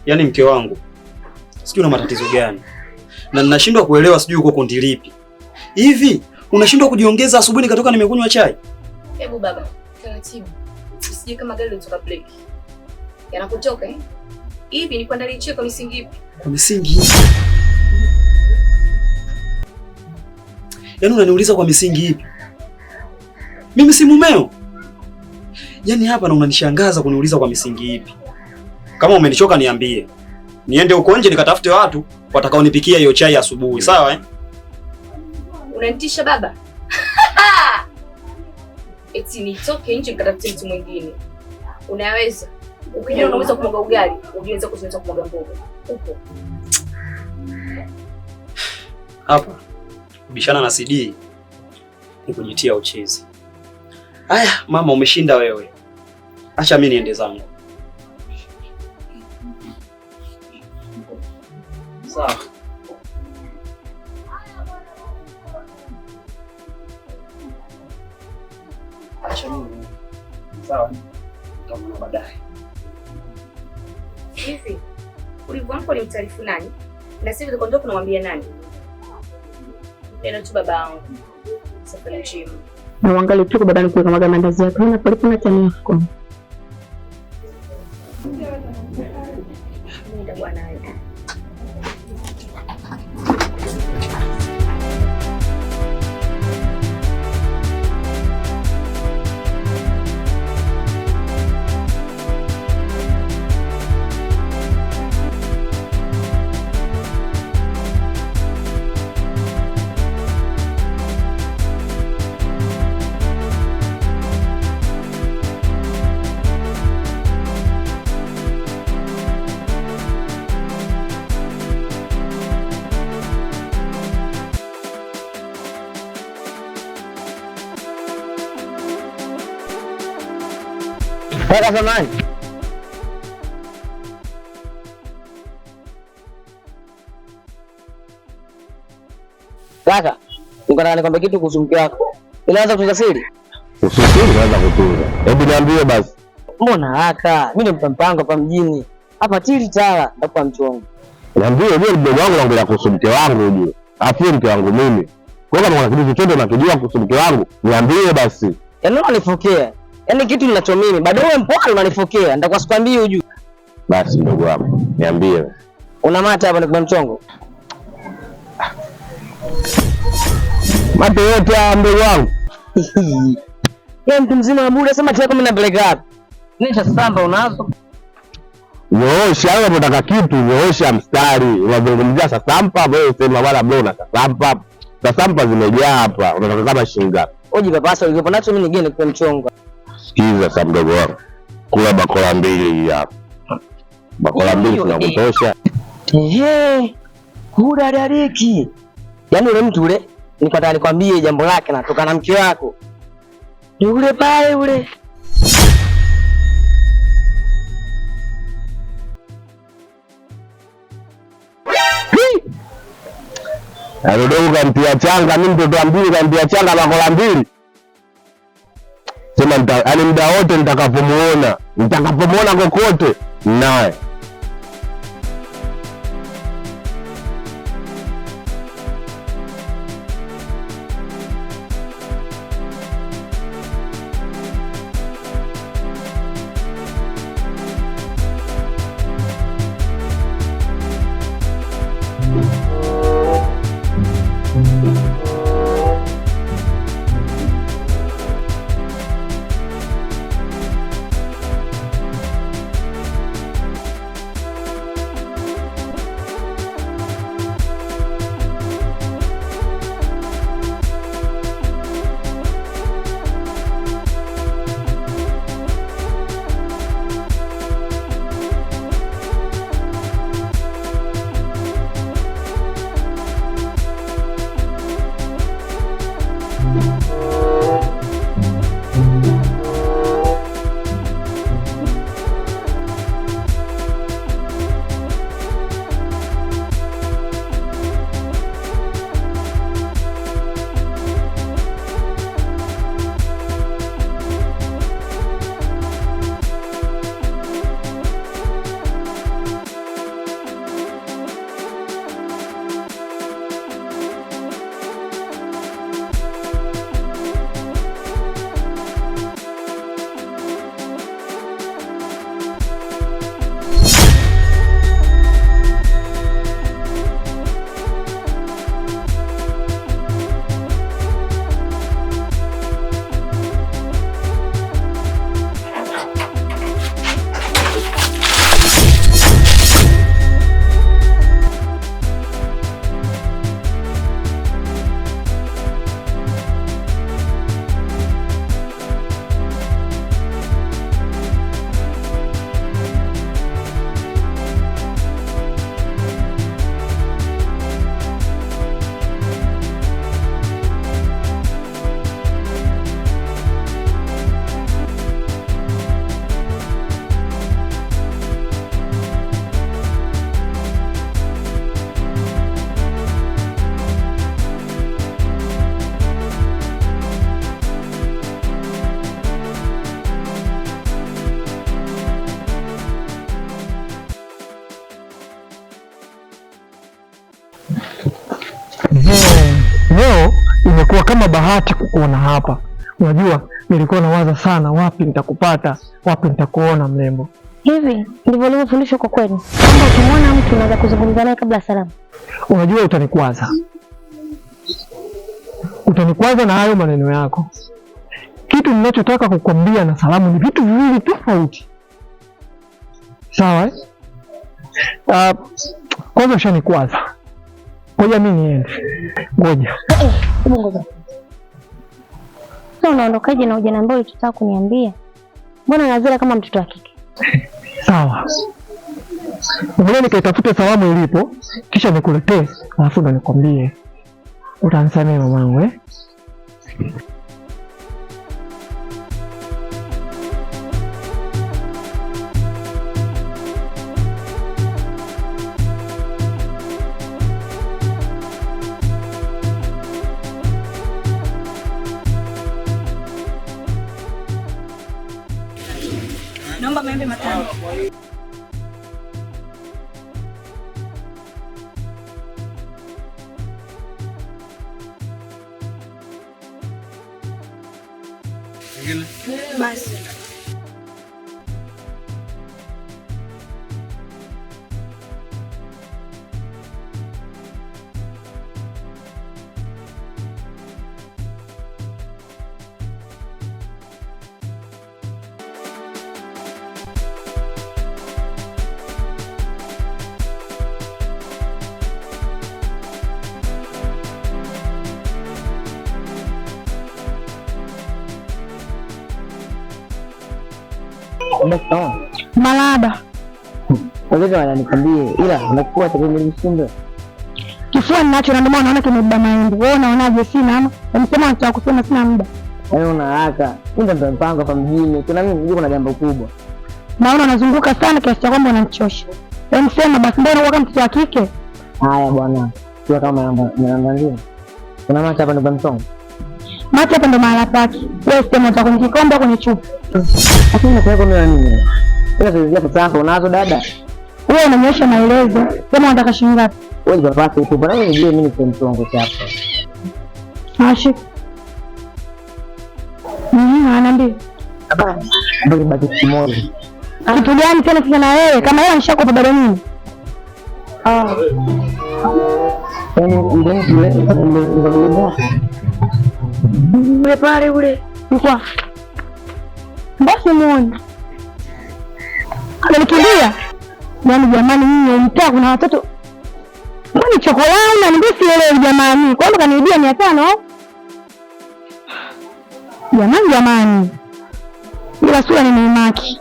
Yaani mke wangu, sijui una matatizo gani na ninashindwa kuelewa, sijui uko kundi lipi hivi. Unashindwa kujiongeza asubuhi nikatoka nimekunywa chai? Hebu baba, taratibu. Usije kama gari litoka breki. Yanakutoka eh? Hivi ni kuandalia chai kwa misingi ipi? Kwa misingi ipi? Yaani unaniuliza kwa misingi ipi? Mimi si mumeo. Yaani hapa na unanishangaza kuniuliza kwa misingi ipi? Kama umenichoka niambie. Niende huko nje nikatafute watu watakaonipikia hiyo chai asubuhi, sawa eh? Unanitisha baba? Eti nitoke nje nikatafute mtu mwingine. Unaweza. Ukijua unaweza kumwaga ugali, unaweza kuweza kumwaga mboga. Upo. Hapa kubishana na CD ni kujitia uchezi. Aya, mama umeshinda wewe. Acha mimi niende zangu. Sawa. Acha mimi. Sawa. Tutaonana baadaye. Hivi ulivyoamka ulimtaarifu nani? Na sasa hivi ukondoka unamwambia nani? Neno tu baba yangu. Safari njema. Na uangalie tu babani kuweka mwaga mandazi yako. Naona palipo na chani yako. Nenda bwana wewe. Kaka samani. Kaka, nataka nikwambie kitu kuhusu mke wako. Inaanza kutunza siri? Usisiri naweza kutunza. Hebu niambie basi. Mbona haraka? Mimi ndo mpango hapa mjini. Hapa tili tala ndakupa mchongo. Niambie, ujue mdogo wangu naongelea kuhusu mke wangu ujue. Alafu mke wangu mimi. Kwa hiyo kama kuna kitu chochote unakijua kuhusu mke wangu, niambie basi. Yaani unanifokea. Yaani kitu ninacho mimi, bado wewe mpole unanifokea. Nitakuwa sikwambii ujue. Basi mdogo wangu, niambie. Una mate hapa nikupe mchongo? Mate yote haya mdogo wangu. Wewe mtu mzima wa bure, sema yako mimi napeleka wapi? Nisha samba unazo? Nyoosha, wewe unataka kitu, nyoosha mstari. Unazungumzia sasampa, wewe sema wala bro na sasampa. Sasampa zimejaa hapa. Unataka kama shilingi ngapi? Oji papasa ulivyopo nacho mimi nigeni nikupe mchongo. Sikiza sasa mdogo wangu. Kula bakora mbili hii hapa. Bakora mbili zinakutosha. Ehe. Hudadariki. Yaani ule mtu ule nilikuwa nikwambie jambo lake natoka na mke wako. Ni ule pale ule. Dogo kamtia changa, mimi mtoto wa mjini kamtia changa bakora mbili. Sema yaani muda wote nitakapomuona kokote naye. Imekuwa kama bahati kukuona hapa. Unajua, nilikuwa nawaza sana wapi nitakupata, wapi nitakuona mrembo. Hivi ndivyo ulivyofundishwa kwa kweli, kwamba ukimwona mtu unaweza kuzungumza naye kabla ya salamu? Unajua utanikwaza, utanikwaza na hayo maneno yako. Kitu ninachotaka kukwambia na salamu ni vitu viwili tofauti, sawa eh? Kwanza ushanikwaza, ngoja mi niende, ngoja. Hebu ngoja. Sasa unaondokaje na hujaniambia ulichotaka kuniambia? Mbona nazira kama mtoto wa kike? Sawa, ngoja nikaitafute salamu ilipo, kisha nikuletee, alafu ndo nikwambie. Utanisamehe mamangu eh? Naomba maembe 5. Basi. Malaba. Wazee wananikwambie ila unakuwa mshinde. Kifua ninacho na ndio maana naona kimebeba maembe. Wewe unaonaje? Sina ama? Umesema unataka kusema sina muda. Wewe una haraka. Mimi ndo mpango hapa mjini. Kuna mimi mjini kuna jambo kubwa. Naona unazunguka sana kiasi cha kwamba unanichosha. Hebu sema basi, mbona unakuwa kama mtoto wa kike? Haya bwana. Sio kama namba ndio. Kuna macho hapa ndo msongo. Macho hapa ndo mahala pake. Wewe sema unataka kwenye kikombe au kwenye chupa? Lakini nakuweka mimi nini? Ila sasa pesa yako unazo dada? Wewe unanyosha maelezo. Sema unataka shilingi ngapi? Wewe unapata tu bwana, wewe unijue mimi ni msongo chapa. Ashi. Anaambia. Hapana. Ndio baki kimoja. Kitu gani tena sasa na wewe? Kama hela nishakupa bado nini? Ah. Yaani yule yule Ule pale ule. Mkwa. Mbona muone? Amenikimbia. Yaani jamani, mimi mtaa kuna watoto. Mbona chokolao na ndio sielewi jamani. Kwa nini kaniibia 500? Jamani jamani. Bila sura nimeimaki.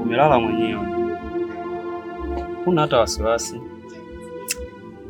Umelala mwenyewe, huna hata wasiwasi.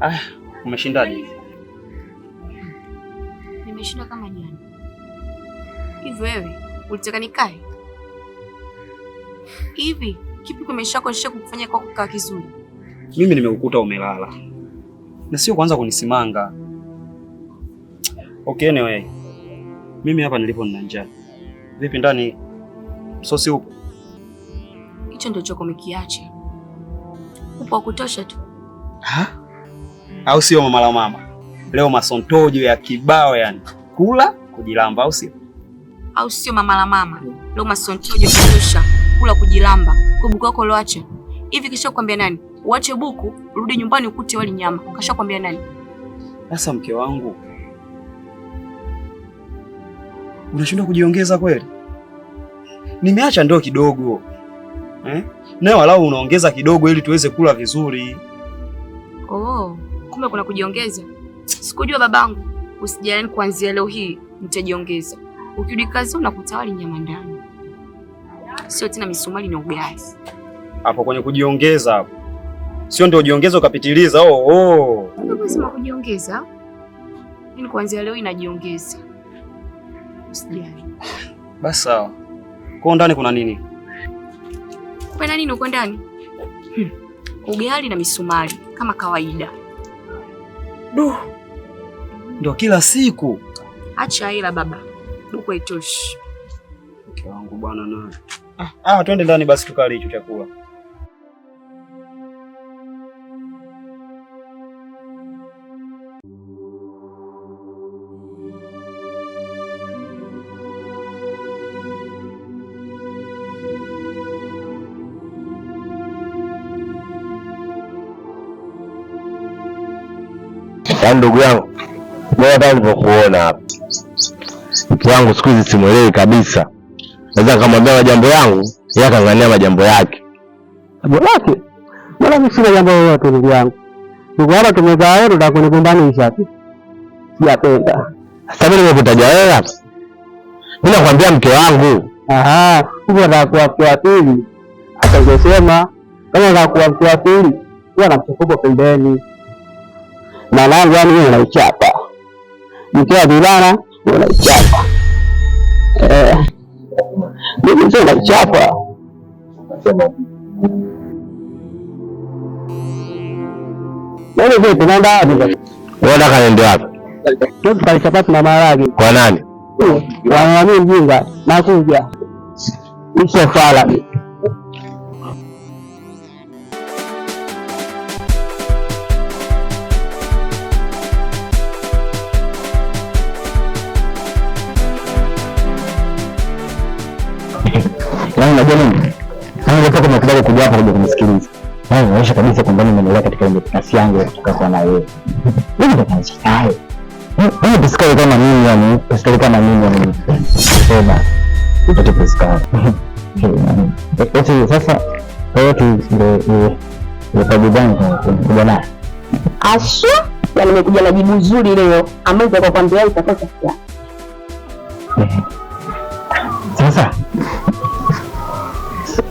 Ah, umeshindaje? Nimeshinda kama jana. Hivi wewe ulitaka nikae hivi? Kipi kimeshakuonyesha kukufanya kwa kukaa kizuri? Mimi nimekukuta umelala na sio kuanza kunisimanga. Okay, anyway, mimi hapa nilipo nina njaa. Vipi ndani msosi upo? Hicho ndio choko umekiacha. Upo wa kutosha tu. Ha? Au sio mama la mama? Leo masontojo ya kibao yani. Kula kujilamba au sio? Au sio mama la mama? Leo masontojo ya kutosha, kula kujilamba. Kwa buku yako loacha. Hivi kisha kukwambia nani? Uache buku, urudi nyumbani ukute wali nyama. Kasha kwambia nani? Sasa mke wangu, unashindwa kujiongeza kweli? Nimeacha ndoo kidogo eh? Na walau unaongeza kidogo ili tuweze kula vizuri. Oh, kumbe kuna kujiongeza. Sikujua babangu. Usijali, kuanzia leo hii nitajiongeza. Ukirudi kazi unakuta wali nyama ndani, sio tena misumari na ugali. Hapo kwenye kujiongeza hapo Sio ndio ujiongeze ukapitiliza. Oh, oh. Sema kujiongeza. Mimi kuanzia leo inajiongeza. Usijali. Basi sawa. Kwa ndani kuna nini? Kuna nini uko ndani? Ugali na misumari kama kawaida. Du. Ndio kila siku. Acha hela baba. Buku haitoshi. Mke wangu bwana naye. Ah, twende ndani basi tukale hicho chakula. Yaani ndugu yangu, mimi hata nilipokuona hapa, mke wangu siku hizi simuelewi kabisa. Naweza nikamwambia majambo yangu, yeye akang'ania majambo yake. Jambo lake? Mbona mimi sina jambo lolote ndugu yangu. Ndugu hapa tumezaa wewe unataka kunigombanisha tu. Sijapenda. Sasa mimi nimekutaja wewe hapa. Mimi nakwambia mke wangu. Aha, kumbe unataka kuwa mke wa pili. Hata ungesema kama unataka kuwa mke wa pili, kuwa na mchepuko pembeni. Mwanangu, yani wewe unaichapa. Mke wa vilana unaichapa. Mimi mzee unaichapa. Wewe vipi, unaenda wapi sasa? Wewe unataka niende wapi? Tukale chapati na maharage. Kwa nani? Wanaamini mjinga, nakuja. Sio fala. Yaani unajua nini? Yaani nilikuwa nimekubali kuja hapa kuja kunisikiliza. Yaani inaonyesha kabisa kwamba nimeelewa katika ile nafsi yangu ya kutoka kwa na wewe. Mimi ndo kanisikae. Mimi pisikali kama mimi yani, pisikali kama mimi yani. Sema. Upate pisikali. Eti sasa kwa hiyo tu ndio ndio sababu gani kuja naye? Asha, yani nimekuja na jibu zuri leo ambayo nitakwambia itakuwa safi.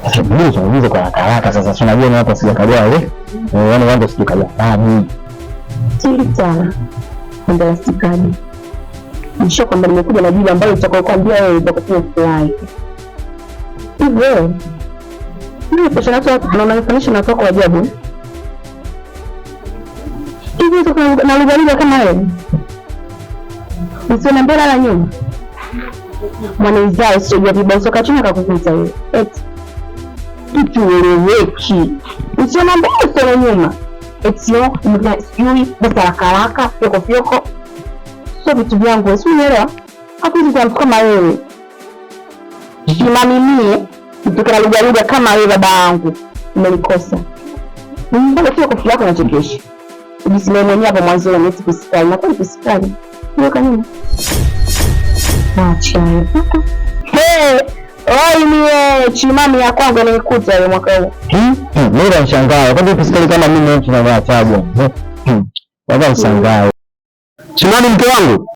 Sasa mimi zungumze kwa haraka haraka sasa, si unajua ni hapo sijakajua ile. Yaani wangu sijakajua. Ah, Siri sana. Ndio Nisho kwamba nimekuja na jibu ambalo nitakayokuambia wewe utakuwa furahi. Hivyo mimi pesa na watu na unanifanisha na watu wa ajabu. Hivi toka na lugha lugha kama wewe. Usione mbele wala nyuma. Mwanaizao sio vibao soka chini akakukuta wewe. Eti kitu ueleweki. Usione mbele usione nyuma. Eti yo sijui basi haraka haraka fyoko fyoko. Sio vitu vyangu, si unielewa? Hakuwezi kuwa mtu kama wewe. Jimaminie mtu na lugha lugha kama wewe baba yangu. Umenikosa. Mbona kila kofia yako inachekesha? Ujisimamie mwenyewe hapo mwanzo eti pisikali. Na kweli pisikali. Hiyo nini? Acha. Hey, oi mie chimami ya kwangu inaikuta ile mwaka huu. Mimi nashangaa. Kwani pisikali kama mimi mtu na waachaje? Baba mshangaa. Chimami mke wangu.